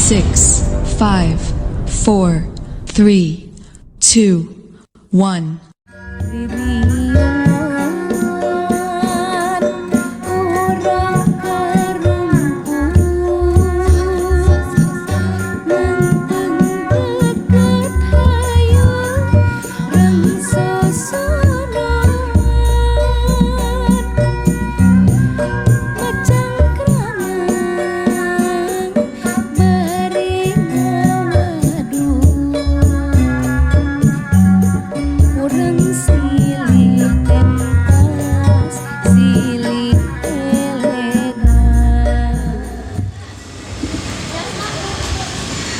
6, 5, 4, 3, 2, 1. Ririan ora karumpun nentang deket hayu reng sosonan macangkrangan bari ngawadu urang silih pentas silih elegan.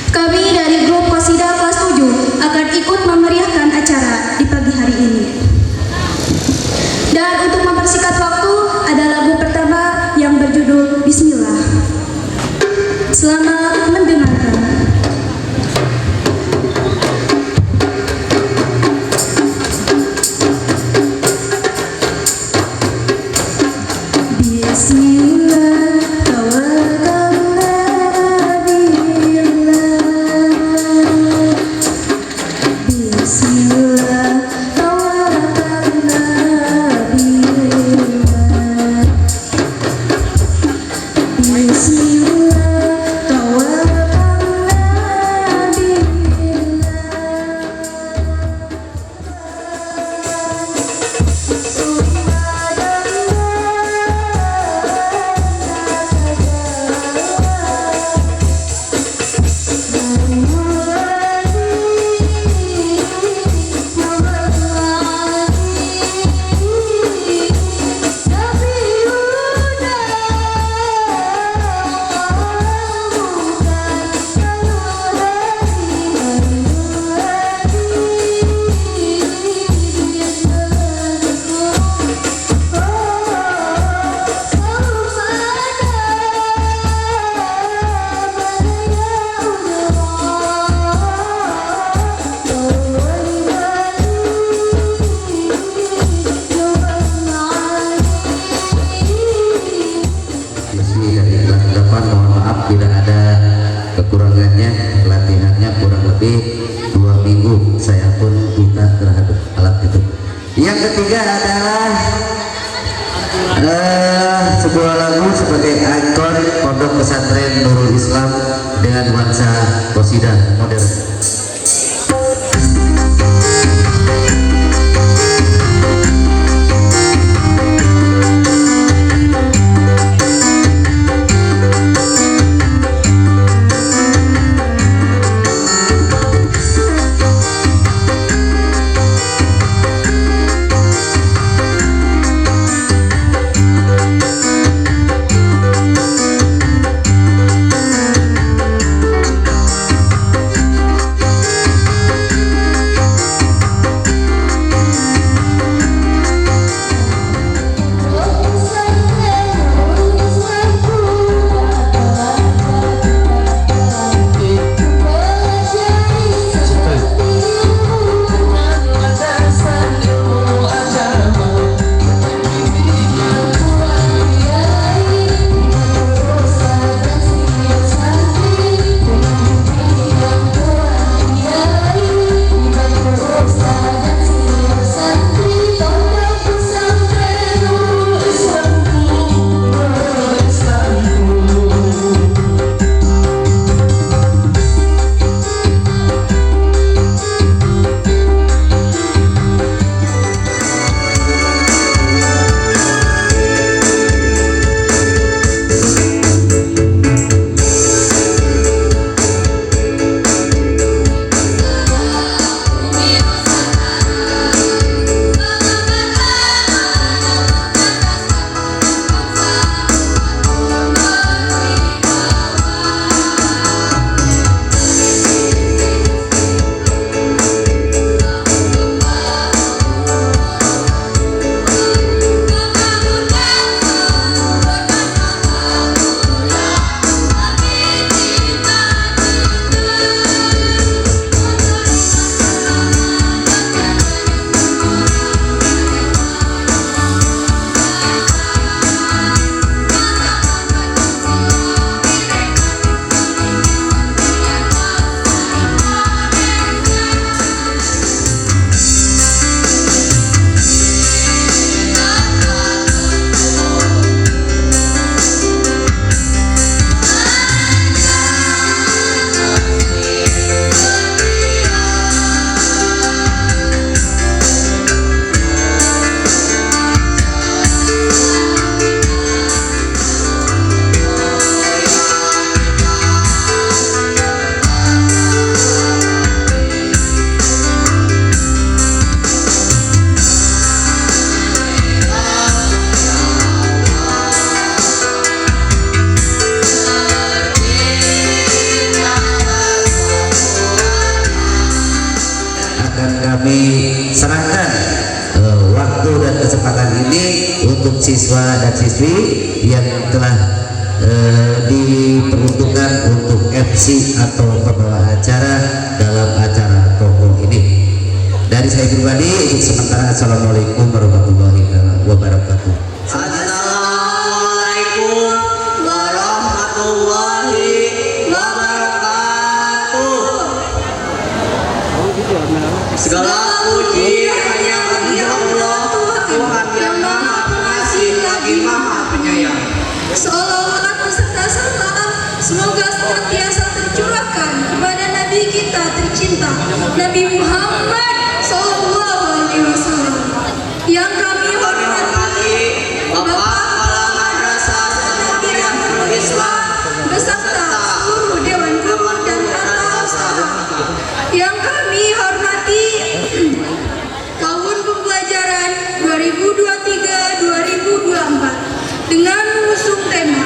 Kami dari grup Qasidah kelas 7 akan ikut memeriahkan acara di pagi hari ini. Dan untuk mempersingkat waktu, ada lagu pertama yang berjudul Bismillah. Selamat mendengarkan. Bismillah, tawakkalna billah. Bismillah, tawakkalna billah. Bismillah, tawakkalna billah. Siswi dari kelas 8, mohon maaf bila ada kekurangannya. Latihannya kurang lebih 2 minggu, saya pun buta terhadap alat itu. Yang ketiga adalah sebuah lagu sebagai ikon Pondok Pesantren Nurul Islam dengan nuansa qasidah modern. kami serahkan waktu dan kesempatan ini untuk siswa dan siswi yang telah diperuntukkan untuk MC atau pembawa acara dalam acara toko ini. Dari saya pribadi untuk sementara, assalamualaikum warahmatullahi wabarakatuh. Assalamualaikum warahmatullahi wabarakatuh. Segala puji hanya bagi Allah, Tuhan yang Maha Pengasih lagi Maha Penyayang. Sholawat beserta salam semoga senantiasa tercurahkan kepada Nabi kita tercinta, Nabi Muhammad Sallallahu Alaihi Wasallam. Yang kami Kami hormati hormati Bapak Kepala Madrasah Ahmadiyah Nurul Islam beserta seluruh Dewan Guru dan Tata Usaha. Yang kami hormati tahun pembelajaran 2023-2024 dengan mengusung tema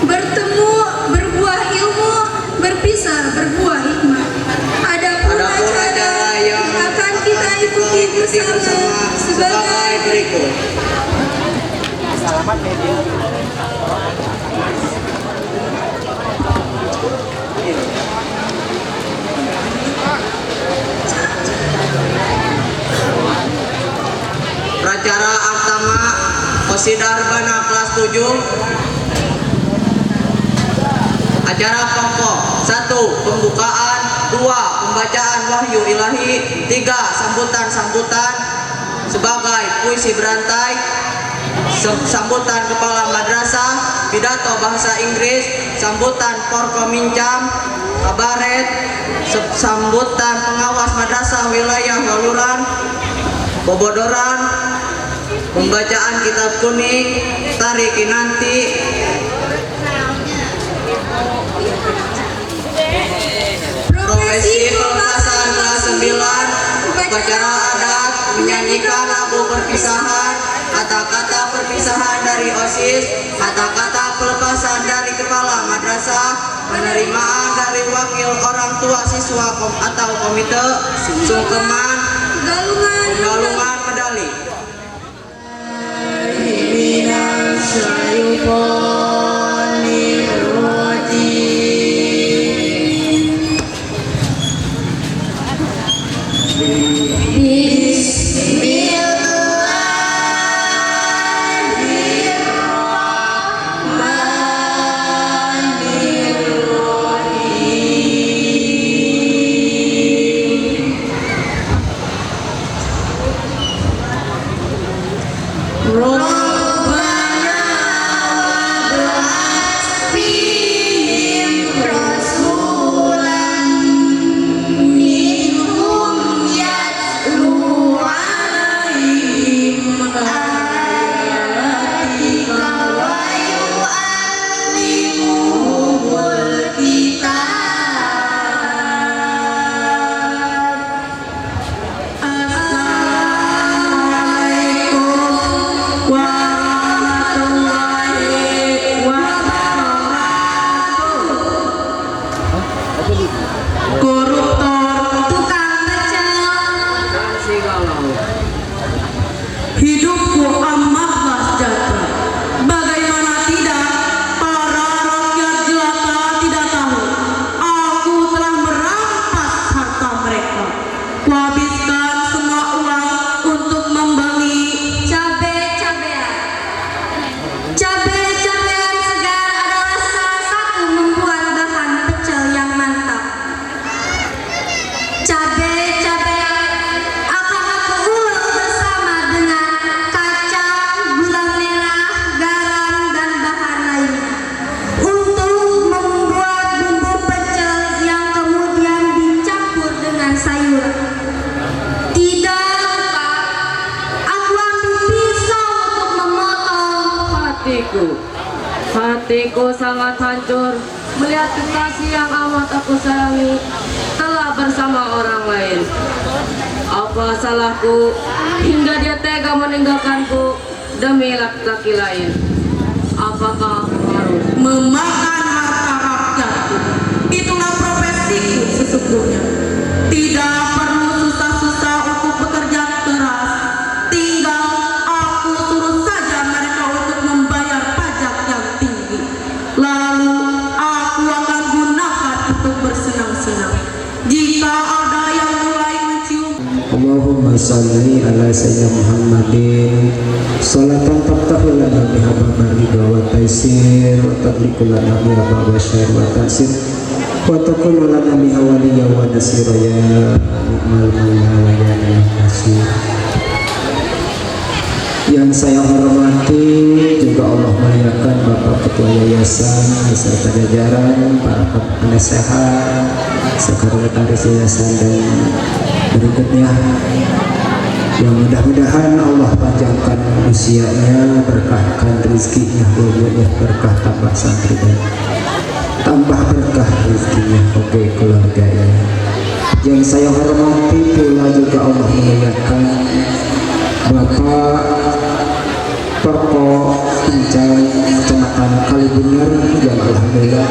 bertemu berbuah ilmu, berpisah berbuah hikmah. Adapun Adapun acara acara yang akan kita ikuti ikuti bersama bersama sebagai sebagai berikut. Acara pertama Qasidah Rebana kelas 7. Acara pokok 1. Pembukaan. 2. Pembacaan wahyu ilahi. 3. Sambutan-sambutan sebagai puisi berantai, sambutan kepala madrasah, pidato bahasa Inggris, sambutan Forkomincam, kabaret, sambutan pengawas madrasah wilayah Waluran, bobodoran, pembacaan kitab kuning, tari kinanti, profesi pelepasan kelas 9, upacara adat, menyanyikan lagu perpisahan, kata-kata perpisahan dari OSIS, kata-kata pelepasan dari kepala madrasah, penerimaan dari wakil orang tua siswa atau komite, sungkeman, galungan galungan medali. Tukang pecel. Hidupku amatlah sejahtera. Bagaimana tidak, para rakyat jelata tidak tahu aku telah merampas harta mereka. Kuhabiskan semua uang untuk membeli Cabe-cabean. Cabe-cabean segar adalah salah satu membuat bahan pecel yang mantap. Cabe-cabean akan aku ulek bersama dengan kacang, gula merah, garam, dan bahan lainnya untuk membuat bumbu pecel yang kemudian dicampur dengan sayuran. Tidak lupa, aku ambil pisau untuk memotong Hatiku. Hatiku sangat hancur melihat kekasih yang amat aku sayangi telah bersama orang lain. Apa salahku hingga dia tega meninggalkanku demi laki-laki lain? Apakah aku harus memakan harta rakyatku? Itulah profesiku sesungguhnya. Tidak perlu susah-susah. Allahumma shalli ala sayyidina Muhammadin sholatan taftahu lana biha babal ridha wa taysir wa taghliqu lana biha babal syarr wa ta'sir wa takunu lana biha waliyya wa nasira ya ni'mal maula wa ya ni'mal nasir. Yang saya hormati juga Allah muliakan Bapak Ketua Yayasan beserta jajaran, para penasehat, sekretaris yayasan dan berikutnya yang mudah-mudahan Allah panjangkan usianya, berkahkan rezekinya, wajahnya berkah, tambah santri dan tambah berkah rezekinya, oke keluarganya. Yang saya hormati pula juga Allah muliakan Bapak Perko Pincang Kecamatan Kalibener yang alhamdulillah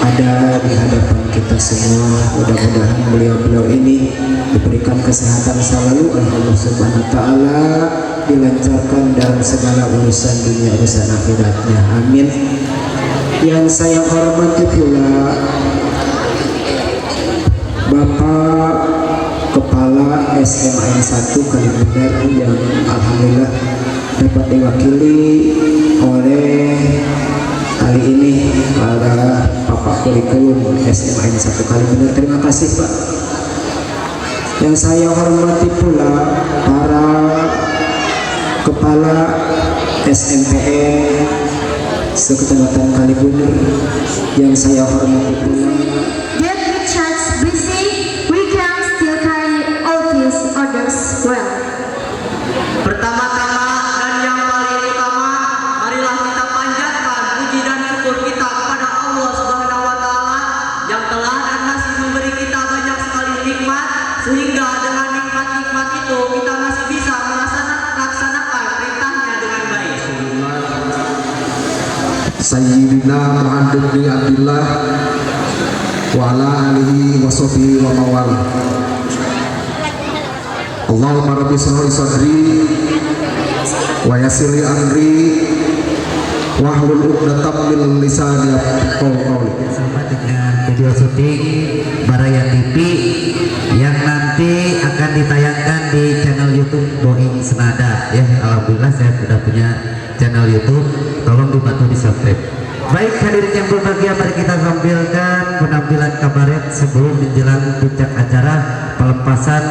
ada di hadapan kita semua. Mudah-mudahan beliau-beliau ini diberikan kesehatan selalu oleh Allah Subhanahu wa taala, dilancarkan dalam segala urusan dunia urusan akhiratnya. Amin. Yang saya hormati pula Bapak Kepala SMAN 1 Kalibener yang alhamdulillah dapat diwakili oleh kali ini adalah Bapak Kurikulum SMAN 1 Kalibener. Terima kasih Pak. Yang saya hormati pula para Kepala SMPN sekecamatan Kalibener yang saya hormati pula. Get the chance busy, we can still carry all these orders well. Pertama-tama dan yang paling utama, marilah kita panjatkan puji dan syukur kita kepada Allah Subhanahu wa taala yang telah dan masih memberi kita banyak sekali nikmat sehingga dengan nikmat-nikmat itu kita masih bisa melaksanakan perintahnya dengan baik. Sayyidina Muhammad bin Abdullah wa ala alihi wa sahbihi wa mawala. Allahumma rabbi shrah li sadri wa yassir li amri wahlul 'uqdatam min lisani yafqahu qawli. Sama dengan video syuting Baraya TV yang nanti akan ditayangkan di channel YouTube Boing Senada ya. Alhamdulillah saya sudah punya channel YouTube, tolong dibantu di subscribe. Baik hadirin yang berbahagia, mari kita tampilkan penampilan kabaret sebelum menjelang puncak acara pelepasan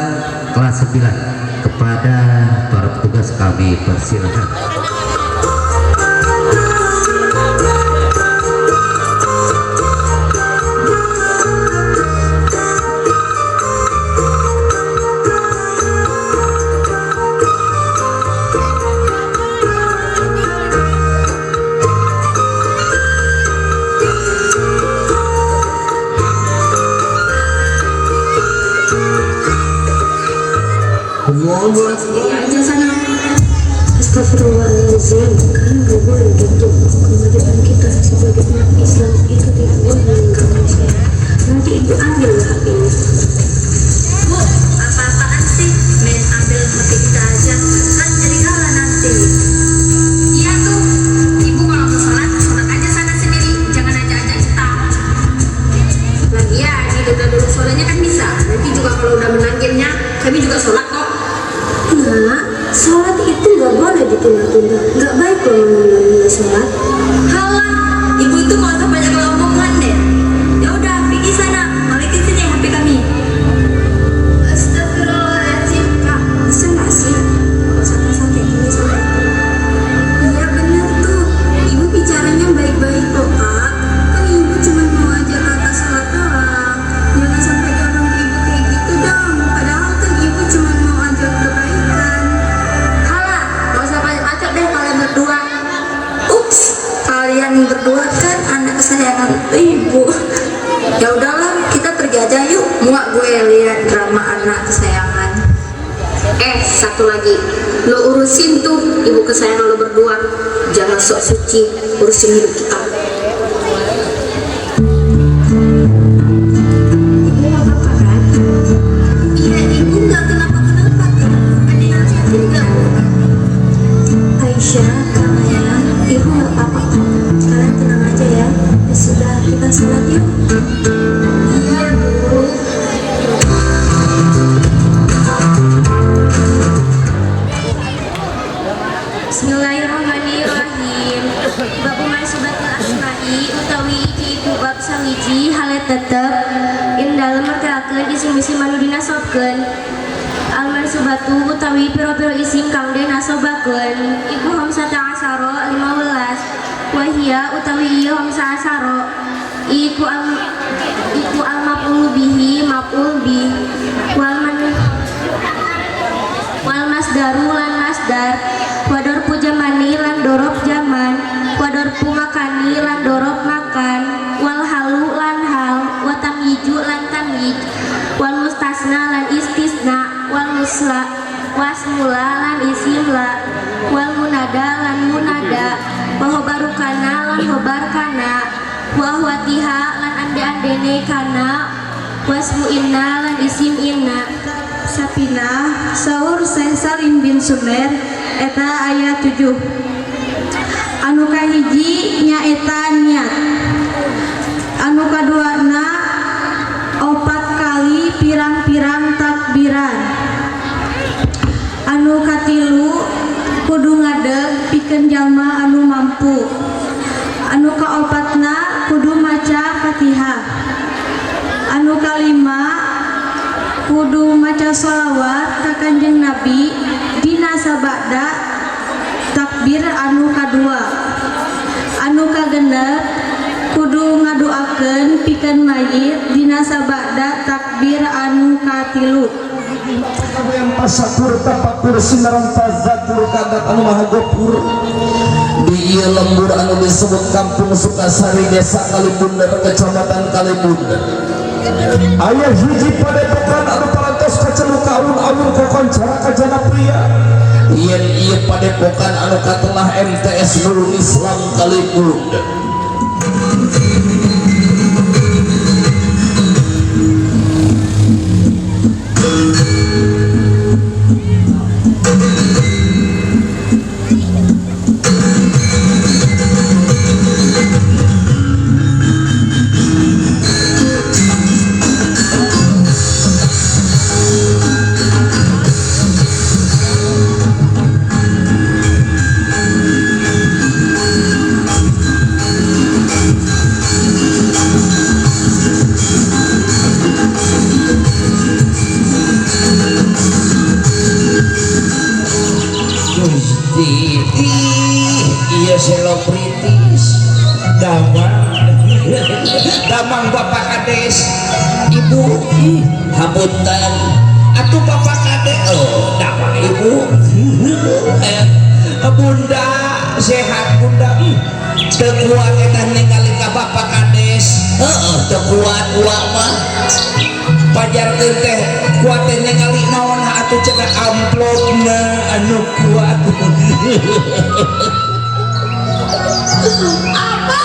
kelas 9. Kepada para petugas kami persilakan. Sendiri aja sana. Astagfirullahaladzim, kan nggak boleh gitu. Kewajiban kita sebagai umat Islam itu tidak boleh meninggalkan sholat. Nanti ibu ambil HP-nya. Bu, apa-apaan sih? Main ambil HP kita aja, kan jadi kalah nanti. Iya tuh, ibu kalau mau sholat, sholat aja sana sendiri. Jangan ajak-ajak kita. Lagian, ditunda dulu sholatnya kan bisa. Nanti juga kalau udah menang gamenya, kami juga sholat kok. Nah, sholat itu nggak boleh ditunda-tunda. Nggak baik loh menunda-nunda sholat. Halah, ibu itu nggak usah banyak omongan deh. Ya udah, pergi sana, balikin sini HP kami. Astagfirullahaladzim, Kak, bisa nggak sih? Nggak usah kasar kayak gini sama ibu. Iya bener tuh, ibu bicaranya baik-baik kok, Kak. Kan ibu cuma mau ajar kakak sholat doang. Jangan sampai dorong ke ibu kayak gitu dong. Padahal kan ibu cuma mau ajar kebaikan. Halah, gak usah banyak bacot deh kalian berdua. Ups, kalian berdua kan anak kesayangan ibu. Ya udahlah, kita pergi aja yuk. Muak gue lihat drama anak kesayangan. Satu lagi, lo urusin tuh ibu kesayangan lo berdua. Jangan sok suci, urusin hidup kita. Ibu nggak apa-apa kan? Iya, ibu nggak kenapa-kenapa kan? Ada yang sakit nggak, Bu? Aisyah, Kamaya, ibu nggak apa-apa kok. Kalian tenang aja ya. Ya sudah, kita sholat yuk. Iya, Bu. Mansobatu utawi pira-pira isim kang den nasobakeun iku khamsata asyara 15. Wahia utawi ieu khamsa asyara iku al iku al maf'ul bihi maf'ul bih wal man wal masdaru lan masdar wa dorpu jamani lan dorob jaman wa dorpu makani lan dorob makan wal halu lan hal wa tamyiju lan tamyij wal mustasna lan istisna wal musla wasmula lan isim la wal munada lan munada wa khobaru kana lan khobar kana wa ahwatiha lan ande-andene kana wasmu inna lan isim inna. Sapina saur Syekh Salim bin Sumer eta aya 7. Anu kahiji nyaeta niat. Anu kaduana 4 kali pirang-pirang takbiran. Anu katilu kudu ngadeg pikeun jalma anu mampu. Anu kaopatna kudu maca Fatihah. Anu kalima kudu maca sholawat ka Kanjeng Nabi dina sabada takbir anu kadua. Anu kagenep kudu ngadoakeun pikeun mayit dina sabada takbir anu katilu. Yang pasakur tapakur sinarang tazakur kagat anu maha gopur di ieu lembur anu disebut Kampung Sukasari, Desa Kalibunder, Kecamatan Kalibunder. Aya hiji padepokan anu parantos kaceluk alun-alun kokoncara kajana pria. Yen ieu padepokan anu katelah MTS Nurul Islam Kalibunder. Iya selebritis damang damang Bapak Kades Ibu hapunten atuh Bapak Kades oh damang Ibu Bunda sehat Bunda teu kuat eta ningali ka Bapak Kades heeh teu kuat uak mah pajarkeun teh kuat teh ningali naon atuh cenah amplopna anu kuat. Apa?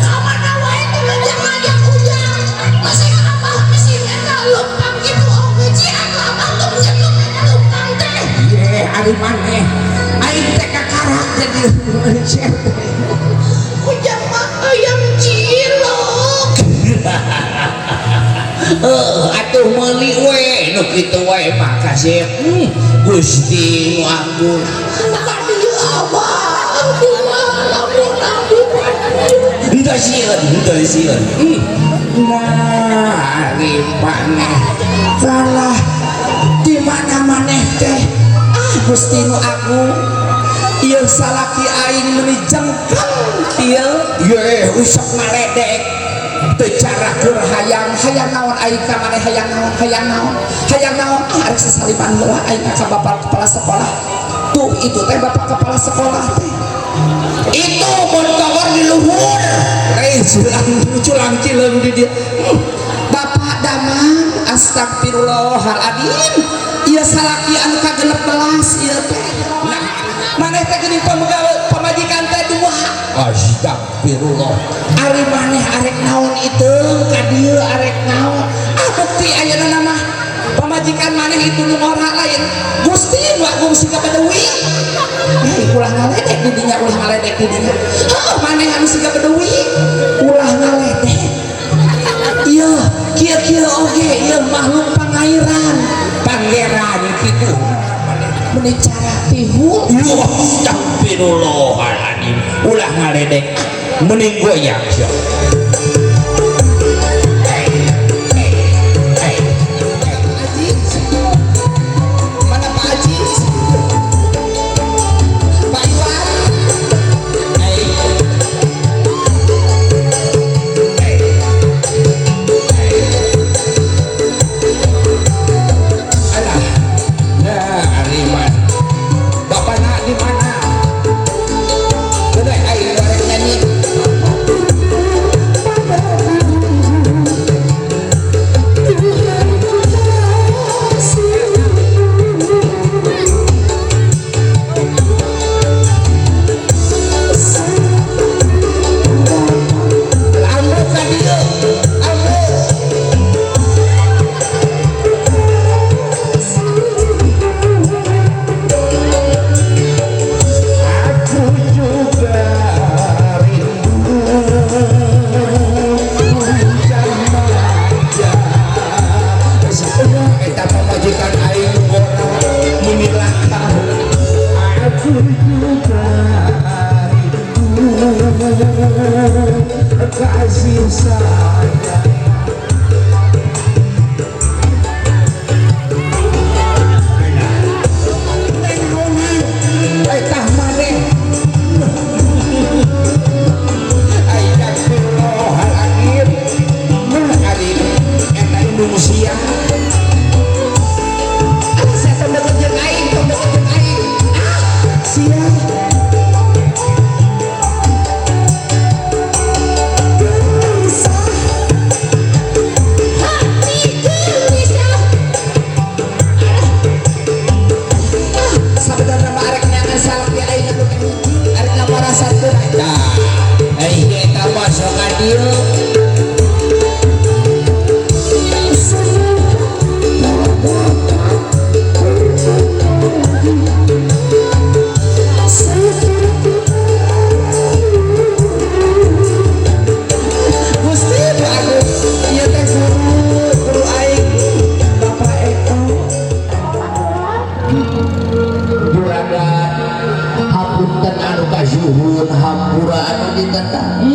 Kamana wae teh ngajak-ngajak ujang. Masih abah bisi eta lempang kitu oge ci atuh abah tong nyekem eta lempang teh. Ye, ari maneh. Aing teh kakarak jadi Ujang mah hayang cilok. Atuh meuli we nu kitu wae mah kasep. Gusti nu agung. Henteu sieun, henteu sieun. Nah, ari maneh kalah di mana maneh teh? Ah, Gusti nu agung. Ieu salaki aing meuni jengkang ieu. Ye, usok ngaledek. Teu cara keur hayang, hayang naon aing ka maneh hayang naon, hayang naon. Hayang naon? Ah, arek sasaliman heula aing ka bapak kepala sekolah. Tuh itu teh bapak kepala sekolah teh. Itu mun kawar di luhur. Culang culang cileung di dia. Bapak damang astagfirullahaladzim. Ieu salaki anu ka-16 ieu teh. Nah, maneh teh geuning pamajikan teh dua. Astagfirullah. Ari maneh arek naon iteung ka dieu arek naon? Ah bukti ayeuna mah pamajikan maneh itu nu ngora lain. Gusti nu agung siga badewi. Ulah ngaledek di dinya, ulah ngaledek di dinya. Heuh, maneh anu siga badewi, ulah ngaledek. Ieu kieu-kieu oge ieu makhluk pangairan, pangeran kitu. Meni cara tihul. Astagfirullahaladzim. Ulah ngaledek. Mending goyang sia. Hey, hey, hey. Aduh, saya tong deket jeung aing, tong deket jeung aing. Ah, sia. Gelisah, hati gelisah. Ah, sabenerna mah arek neangan salaki aing anu kahiji, arek ngaparasatkeun aing. Tah, eta mah sok ka dieu. Gusti aku ieu teh guru, guru aing Bapak Eko. Juragan hapunten anu kasuhun hampura anu ditentang.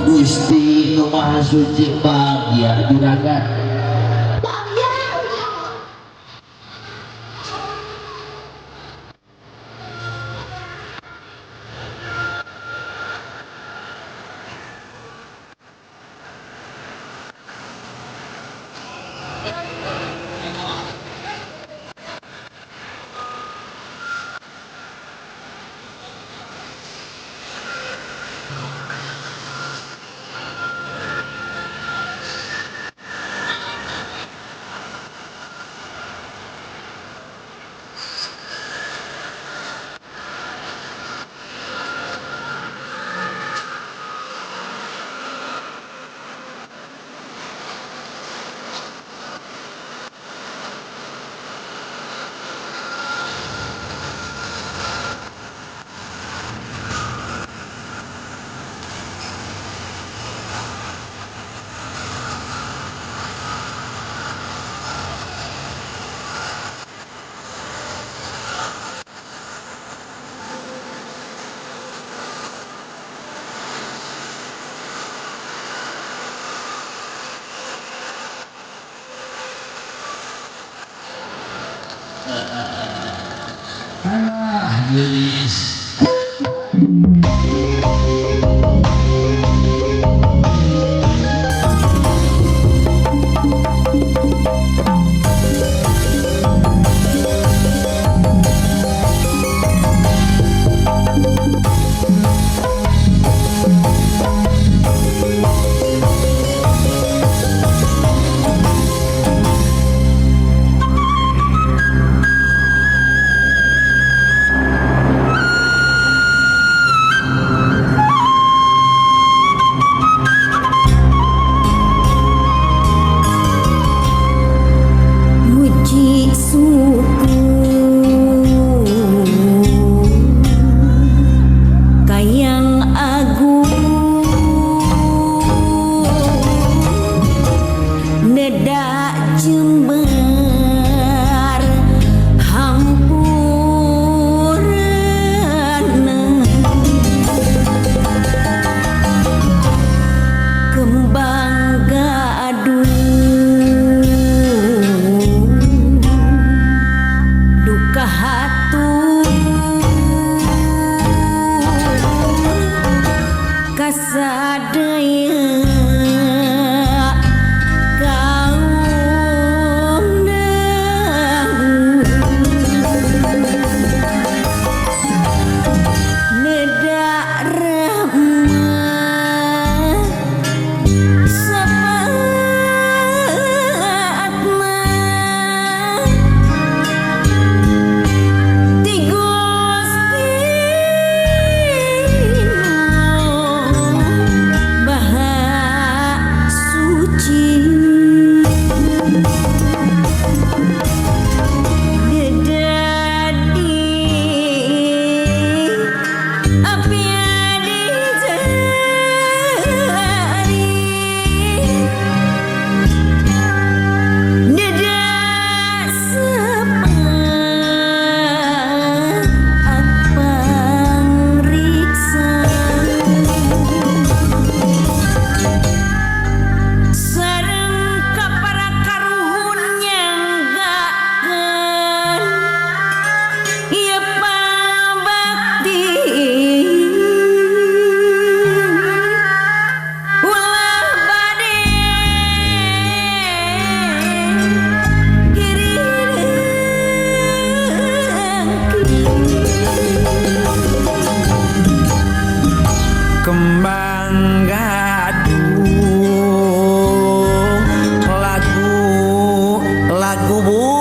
Gusti nu Maha Suci bahagia juragan. Ah, geulis. Gubuhun.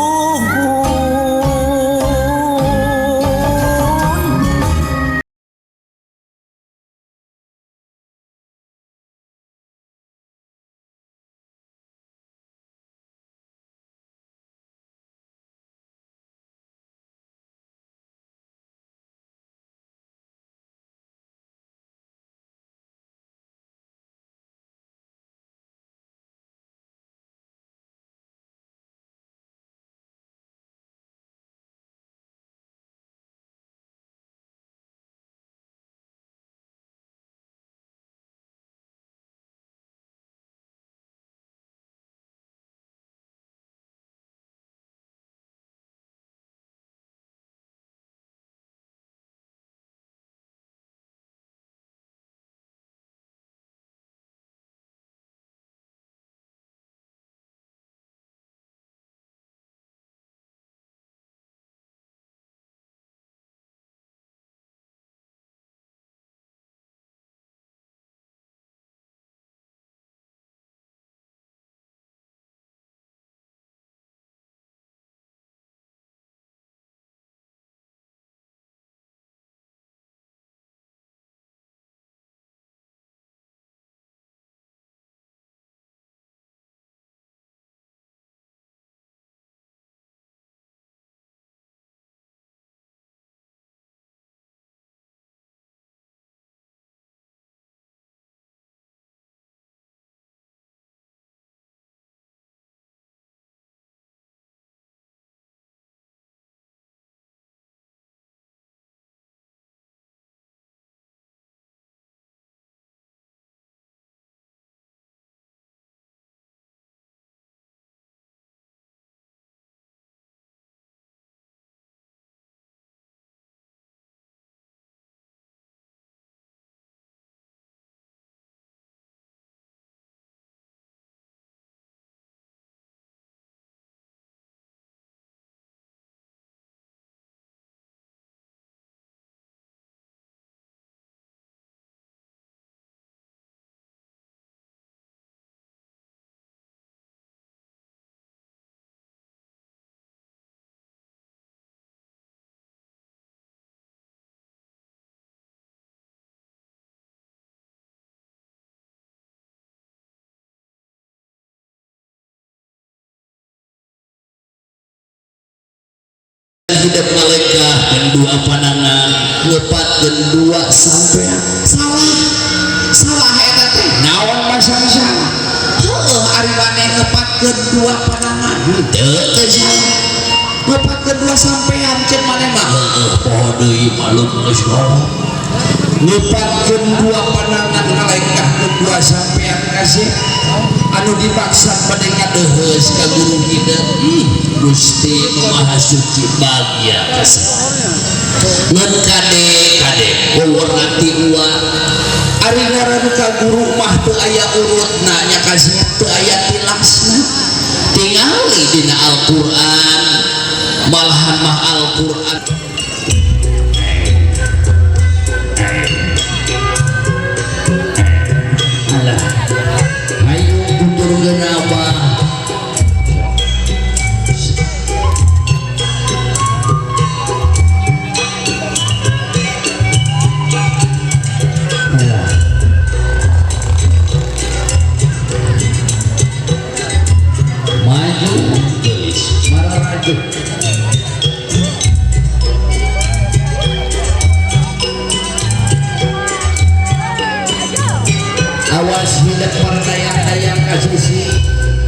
Hidup malaikat dan dua pandangan lepat dan dua sampean salah salah eta teh naon masang salah heueuh ari maneh ngepatkeun dua pandangan henteu teu salah ngepatkeun dua sampean ceuk maneh mah heueuh poho deui malum geus ngepatkeun dua pandangan ngalengkahkeun dua sampean kasih anu dipaksa bade ngadeheus ka guru hideung. Gusti Maha Suci bagia kasih ngan kade kade nanti ua ari ngaran ka guru mah teu aya urutna nya kasih teu aya tilasna tingali dina Al-Qur'an malahan mah Al-Qur'an. Alah hayu tutur geunapa. Maju geus mararaju. Awas hidup pardayang-dayang kasisi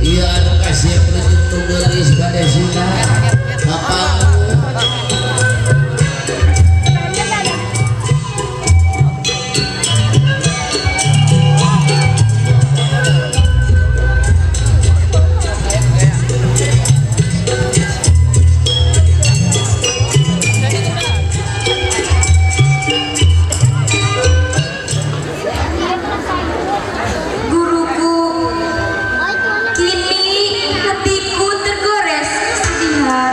ieu anu kasih penutup geulis bade sina bapak. Guruku, kini hatiku tergores kesedihan.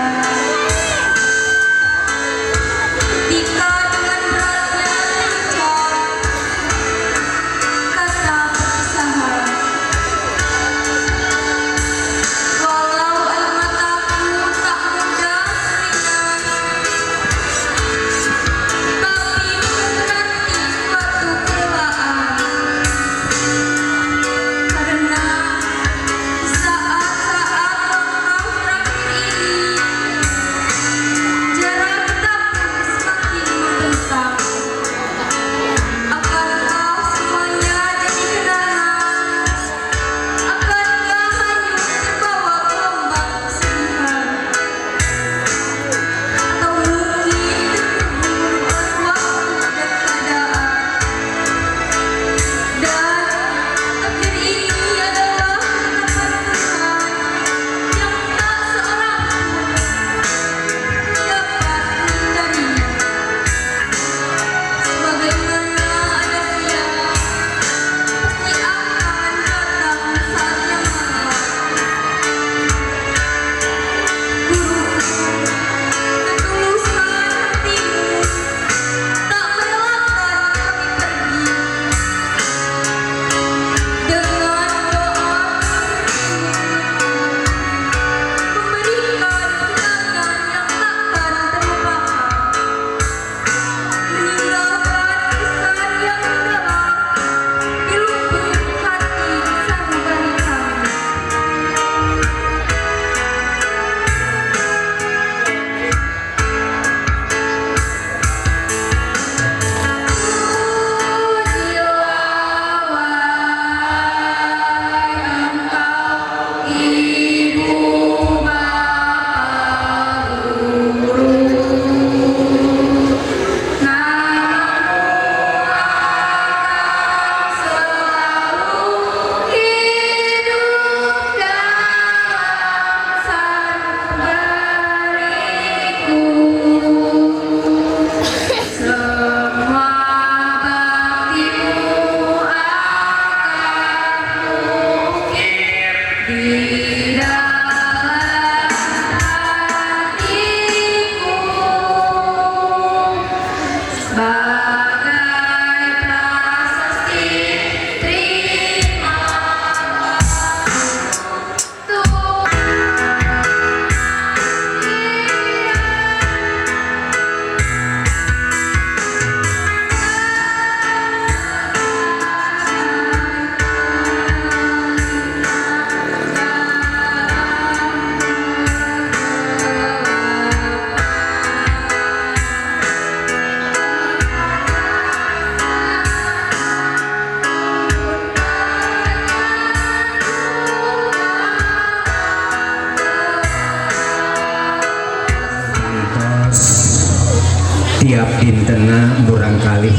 Tiap dintena murangkalih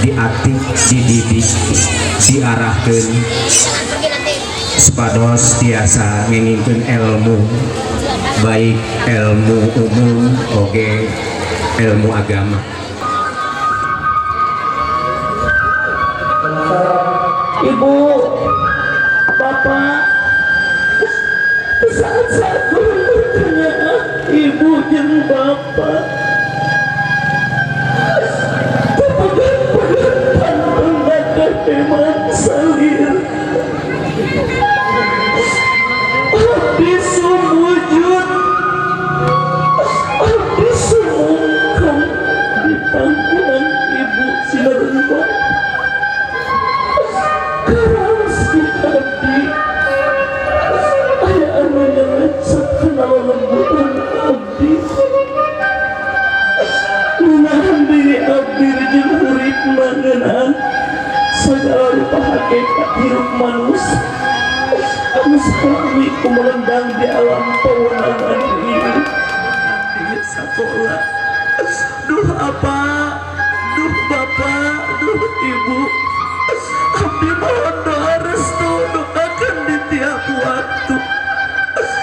diatih, dididik, diarahkeun supados tiasa ngengingkeun ilmu, baik ilmu umum oge ilmu agama. Ibu, bapak, saat-saat bertanya ibu jeung bapak, tepegan-pegan pantun heman salir, abdi sumujud, abdi sumungkam di pangkuan ibu sinarengga. Karaos abdi, aya anu nyangecek kana lelembutan abdi, menahan diri abdi jeung hurip mangeunaan sagala rupa hakikat hirup manusia anu salami kumelendang di alam pawenangan ieu di sakola. Duh apa, duh bapak, duh ibu, abdi mohon doa restu doakan di tiap waktu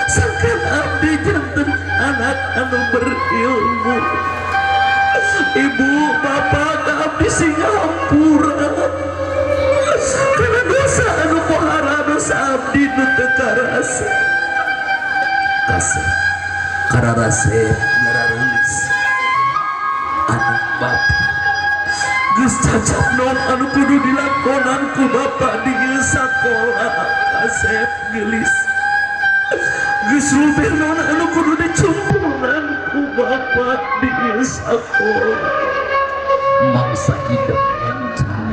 sangkan abdi janten anak anu berilmu. Ibu bapak ka abdi sing hampura karena dosa anu pohara, dosa abdi nu teu karasa. Kasih kararase ngararulis anak bapak geus cacap non anu kudu dilakonan ku bapak di ieu sakola. Kasep geulis geus rubeh non anu kudu dicumpulan ku bapak di ieu sakola. Mangsa hidup encan.